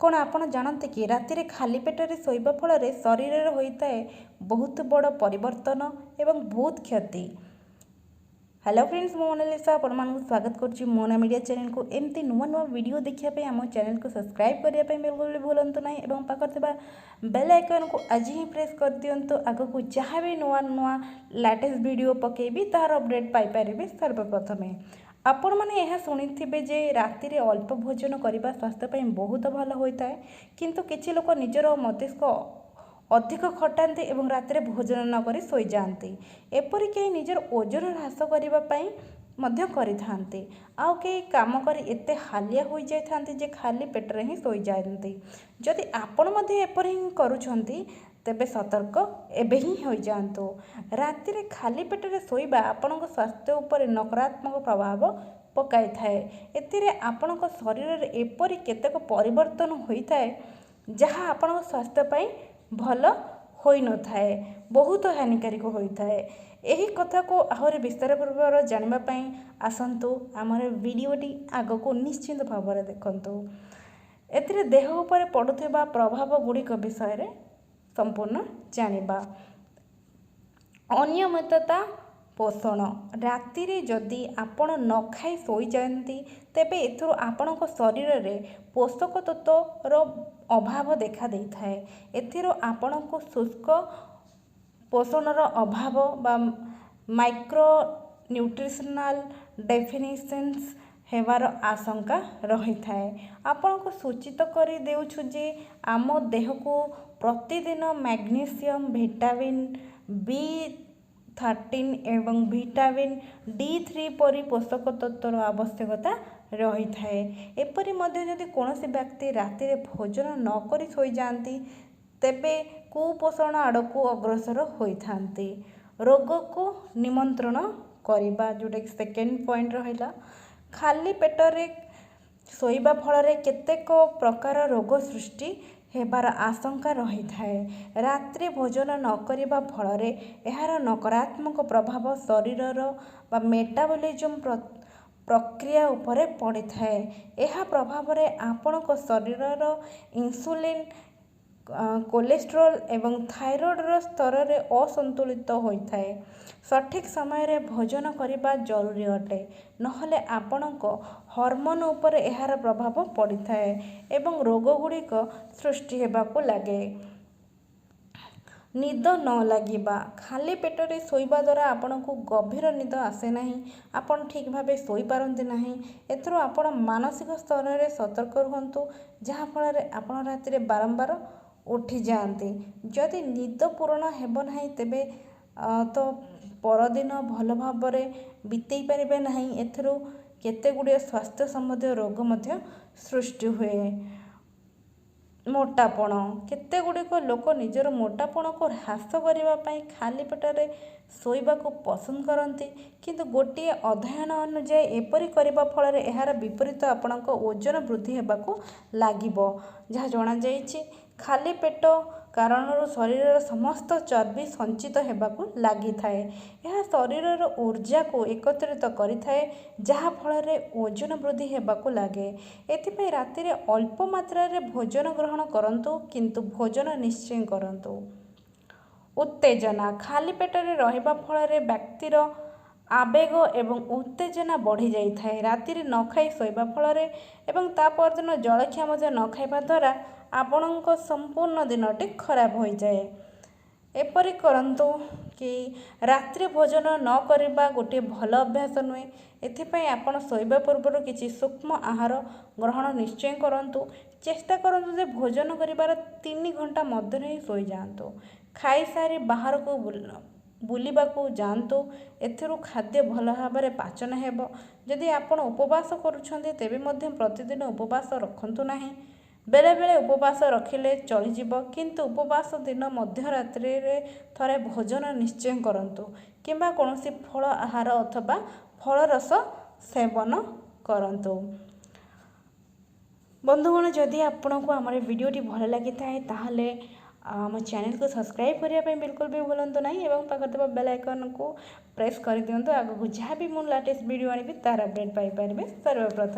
କ'ଣ ଆପଣ ଜାଣନ୍ତି କି ରାତିରେ ଖାଲି ପେଟରେ ଶୋଇବା ଫଳରେ ଶରୀରରେ ହୋଇଥାଏ ବହୁତ ବଡ଼ ପରିବର୍ତ୍ତନ ଏବଂ ବହୁତ କ୍ଷତି? ହ୍ୟାଲୋ ଫ୍ରେଣ୍ଡସ୍, ମୁଁ ମୋନାଲିସା ଆପଣମାନଙ୍କୁ ସ୍ୱାଗତ କରୁଛି ମୋନା ମିଡ଼ିଆ ଚ୍ୟାନେଲକୁ। ଏମିତି ନୂଆ ନୂଆ ଭିଡ଼ିଓ ଦେଖିବା ପାଇଁ ଆମ ଚ୍ୟାନେଲକୁ ସବସ୍କ୍ରାଇବ୍ କରିବା ପାଇଁ ବିଲକୁଲ ବି ଭୁଲନ୍ତୁ ନାହିଁ ଏବଂ ପାଖରେ ଥିବା ବେଲ୍ ଆଇକନ୍କୁ ଆଜି ହିଁ ପ୍ରେସ୍ କରିଦିଅନ୍ତୁ। ଆଗକୁ ଯାହା ବି ନୂଆ ନୂଆ ଲାଟେଷ୍ଟ ଭିଡ଼ିଓ ପକାଇବି, ତାହାର ଅପଡ଼େଟ୍ ପାଇପାରିବେ ସର୍ବପ୍ରଥମେ। ଆପଣମାନେ ଏହା ଶୁଣିଥିବେ ଯେ ରାତିରେ ଅଳ୍ପ ଭୋଜନ କରିବା ସ୍ୱାସ୍ଥ୍ୟ ପାଇଁ ବହୁତ ଭଲ ହୋଇଥାଏ। କିନ୍ତୁ କିଛି ଲୋକ ନିଜର ମସ୍ତିଷ୍କ ଅଧିକ ଖଟାନ୍ତି ଏବଂ ରାତିରେ ଭୋଜନ ନ କରି ଶୋଇଯାଆନ୍ତି। ଏପରି କେହି ନିଜର ଓଜନ ହ୍ରାସ କରିବା ପାଇଁ ମଧ୍ୟ କରିଥାନ୍ତି। ଆଉ କେହି କାମ କରି ଏତେ ହାଲିଆ ହୋଇଯାଇଥାନ୍ତି ଯେ ଖାଲି ପେଟରେ ହିଁ ଶୋଇଯାଆନ୍ତି। ଯଦି ଆପଣ ମଧ୍ୟ ଏପରି ହିଁ କରୁଛନ୍ତି, ତେବେ ସତର୍କ ଏବେ ହିଁ ହୋଇଯାଆନ୍ତୁ। ରାତିରେ ଖାଲି ପେଟରେ ଶୋଇବା ଆପଣଙ୍କ ସ୍ୱାସ୍ଥ୍ୟ ଉପରେ ନକାରାତ୍ମକ ପ୍ରଭାବ ପକାଇଥାଏ। ଏଥିରେ ଆପଣଙ୍କ ଶରୀରରେ ଏପରି କେତେକ ପରିବର୍ତ୍ତନ ହୋଇଥାଏ, ଯାହା ଆପଣଙ୍କ ସ୍ୱାସ୍ଥ୍ୟ ପାଇଁ ଭଲ ହୋଇନଥାଏ, ବହୁତ ହାନିକାରକ ହୋଇଥାଏ। ଏହି କଥାକୁ ଆହୁରି ବିସ୍ତାର ପୂର୍ବକ ଜାଣିବା ପାଇଁ ଆସନ୍ତୁ, ଆମର ଭିଡ଼ିଓଟି ଆଗକୁ ନିଶ୍ଚିନ୍ତ ଭାବରେ ଦେଖନ୍ତୁ। ଏଥିରେ ଦେହ ଉପରେ ପଡ଼ୁଥିବା ପ୍ରଭାବ ଗୁଡ଼ିକ ବିଷୟରେ ସମ୍ପୂର୍ଣ୍ଣ ଜାଣିବା। ଅନିୟମିତତା ପୋଷଣ। ରାତିରେ ଯଦି ଆପଣ ନ ଖାଇ ଶୋଇଯାଆନ୍ତି, ତେବେ ଏଥିରୁ ଆପଣଙ୍କ ଶରୀରରେ ପୋଷକ ତତ୍ତ୍ୱର ଅଭାବ ଦେଖା ଦେଇଥାଏ। ଏଥିରୁ ଆପଣଙ୍କୁ ଶୁଷ୍କ ପୋଷଣର ଅଭାବ ବା ମାଇକ୍ରୋ ନ୍ୟୁଟ୍ରିସନାଲ୍ ଡେଫିସିଏନ୍ସି ହେବାର ଆଶଙ୍କା ରହିଥାଏ। ଆପଣଙ୍କୁ ସୂଚିତ କରି ଦେଉଛୁ ଯେ ଆମ ଦେହକୁ ପ୍ରତିଦିନ ମ୍ୟାଗ୍ନେସିୟମ୍, ଭିଟାମିନ୍ ବି 13 ଏବଂ ଭିଟାମିନ୍ ଡି 3 ପରି ପୋଷକ ତତ୍ତ୍ୱର ଆବଶ୍ୟକତା ରହିଥାଏ। ଏପରି ମଧ୍ୟ ଯଦି କୌଣସି ବ୍ୟକ୍ତି ରାତିରେ ଭୋଜନ ନ କରି ଶୋଇଯାଆନ୍ତି, ତେବେ କୁପୋଷଣ ଆଡ଼କୁ ଅଗ୍ରସର ହୋଇଥାନ୍ତି। ରୋଗକୁ ନିମନ୍ତ୍ରଣ କରିବା, ଯେଉଁଟାକି ସେକେଣ୍ଡ ପଏଣ୍ଟ ରହିଲା। ଖାଲି ପେଟରେ ଶୋଇବା ଫଳରେ କେତେକ ପ୍ରକାର ରୋଗ ସୃଷ୍ଟି ହେବାର ଆଶଙ୍କା ରହିଥାଏ। ରାତ୍ରି ଭୋଜନ ନ କରିବା ଫଳରେ ଏହାର ନକାରାତ୍ମକ ପ୍ରଭାବ ଶରୀରର ବା ମେଟାବଲିଜମ୍ ପ୍ରକ୍ରିୟା ଉପରେ ପଡ଼ିଥାଏ। ଏହା ପ୍ରଭାବରେ ଆପଣଙ୍କ ଶରୀରର ଇନ୍ସୁଲିନ୍, କୋଲେଷ୍ଟ୍ରଲ୍ ଏବଂ ଥାଇରଏଡ଼ର ସ୍ତରରେ ଅସନ୍ତୁଳିତ ହୋଇଥାଏ। ସଠିକ୍ ସମୟରେ ଭୋଜନ କରିବା ଜରୁରୀ ଅଟେ, ନହେଲେ ଆପଣଙ୍କ ହରମୋନ୍ ଉପରେ ଏହାର ପ୍ରଭାବ ପଡ଼ିଥାଏ ଏବଂ ରୋଗ ଗୁଡ଼ିକ ସୃଷ୍ଟି ହେବାକୁ ଲାଗେ। ନିଦ ନ ଲାଗିବା। ଖାଲି ପେଟରେ ଶୋଇବା ଦ୍ୱାରା ଆପଣଙ୍କୁ ଗଭୀର ନିଦ ଆସେ ନାହିଁ। ଆପଣ ଠିକ୍ ଭାବେ ଶୋଇପାରନ୍ତି ନାହିଁ। ଏଥିରୁ ଆପଣ ମାନସିକ ସ୍ତରରେ ସତର୍କ ରୁହନ୍ତୁ, ଯାହାଫଳରେ ଆପଣ ରାତିରେ ବାରମ୍ବାର ଉଠିଯାଆନ୍ତି। ଯଦି ନିଦ ପୂରଣ ହେବ ନାହିଁ, ତେବେ ତ ପରଦିନ ଭଲ ଭାବରେ ବିତେଇ ପାରିବେ ନାହିଁ। ଏଥିରୁ କେତେ ଗୁଡ଼ିଏ ସ୍ୱାସ୍ଥ୍ୟ ସମ୍ବନ୍ଧୀୟ ରୋଗ ମଧ୍ୟ ସୃଷ୍ଟି ହୁଏ। ମୋଟାପଣ। କେତେ ଗୁଡ଼ିକ ଲୋକ ନିଜର ମୋଟାପଣକୁ ହ୍ରାସ କରିବା ପାଇଁ ଖାଲି ପେଟରେ ଶୋଇବାକୁ ପସନ୍ଦ କରନ୍ତି। କିନ୍ତୁ ଗୋଟିଏ ଅଧ୍ୟୟନ ଅନୁଯାୟୀ, ଏପରି କରିବା ଫଳରେ ଏହାର ବିପରୀତ ଆପଣଙ୍କ ଓଜନ ବୃଦ୍ଧି ହେବାକୁ ଲାଗିବ, ଯାହା ଜଣାଯାଇଛି। ଖାଲି ପେଟ କାରଣରୁ ଶରୀରର ସମସ୍ତ ଚର୍ବି ସଞ୍ଚିତ ହେବାକୁ ଲାଗିଥାଏ। ଏହା ଶରୀରର ଉର୍ଜାକୁ ଏକତ୍ରିତ କରିଥାଏ, ଯାହାଫଳରେ ଓଜନ ବୃଦ୍ଧି ହେବାକୁ ଲାଗେ। ଏଥିପାଇଁ ରାତିରେ ଅଳ୍ପ ମାତ୍ରାରେ ଭୋଜନ ଗ୍ରହଣ କରନ୍ତୁ, କିନ୍ତୁ ଭୋଜନ ନିଶ୍ଚୟ କରନ୍ତୁ। ଉତ୍ତେଜନା। ଖାଲି ପେଟରେ ରହିବା ଫଳରେ ବ୍ୟକ୍ତିର ଆବେଗ ଏବଂ ଉତ୍ତେଜନା ବଢ଼ିଯାଇଥାଏ। ରାତିରେ ନ ଖାଇ ଶୋଇବା ଫଳରେ ଏବଂ ତା ପରଦିନ ଜଳଖିଆ ମଧ୍ୟ ନ ଖାଇବା ଦ୍ୱାରା ଆପଣଙ୍କ ସମ୍ପୂର୍ଣ୍ଣ ଦିନଟି ଖରାପ ହୋଇଯାଏ। ଏପରି କରନ୍ତୁ କି ରାତ୍ରି ଭୋଜନ ନ କରିବା ଗୋଟିଏ ଭଲ ଅଭ୍ୟାସ ନୁହେଁ। ଏଥିପାଇଁ ଆପଣ ଶୋଇବା ପୂର୍ବରୁ କିଛି ସୂକ୍ଷ୍ମ ଆହାର ଗ୍ରହଣ ନିଶ୍ଚୟ କରନ୍ତୁ। ଚେଷ୍ଟା କରନ୍ତୁ ଯେ ଭୋଜନ କରିବାର 3 ଘଣ୍ଟା ମଧ୍ୟରେ ହିଁ ଶୋଇଯାଆନ୍ତୁ। ଖାଇସାରି ବାହାରକୁ ବୁଲିବାକୁ ଯାଆନ୍ତୁ। ଏଥିରୁ ଖାଦ୍ୟ ଭଲ ଭାବରେ ପାଚନ ହେବ। ଯଦି ଆପଣ ଉପବାସ କରୁଛନ୍ତି, ତେବେ ମଧ୍ୟ ପ୍ରତିଦିନ ଉପବାସ ରଖନ୍ତୁ ନାହିଁ। ବେଳେବେଳେ ଉପବାସ ରଖିଲେ ଚଳିଯିବ, କିନ୍ତୁ ଉପବାସ ଦିନ ମଧ୍ୟରାତ୍ରିରେ ଥରେ ଭୋଜନ ନିଶ୍ଚୟ କରନ୍ତୁ କିମ୍ବା କୌଣସି ଫଳ ଆହାର ଅଥବା ଫଳରସ ସେବନ କରନ୍ତୁ। ବନ୍ଧୁଗଣ, ଯଦି ଆପଣଙ୍କୁ ଆମର ଭିଡ଼ିଓଟି ଭଲ ଲାଗିଥାଏ, ତାହେଲେ ଆମ ଚ୍ୟାନେଲକୁ ସବସ୍କ୍ରାଇବ୍ କରିବା ପାଇଁ ବିଲକୁଲ ବି ଭୁଲନ୍ତୁ ନାହିଁ ଏବଂ ପାଖରେ ଥିବା ବେଲ୍ ଆଇକନ୍କୁ ପ୍ରେସ୍ କରିଦିଅନ୍ତୁ। ଆଗକୁ ଯାହା ବି ମୁଁ ଲାଟେଷ୍ଟ ଭିଡ଼ିଓ ଆଣିବି, ତାର ଅପଡ଼େଟ୍ ପାଇପାରିବେ ସର୍ବପ୍ରଥମେ।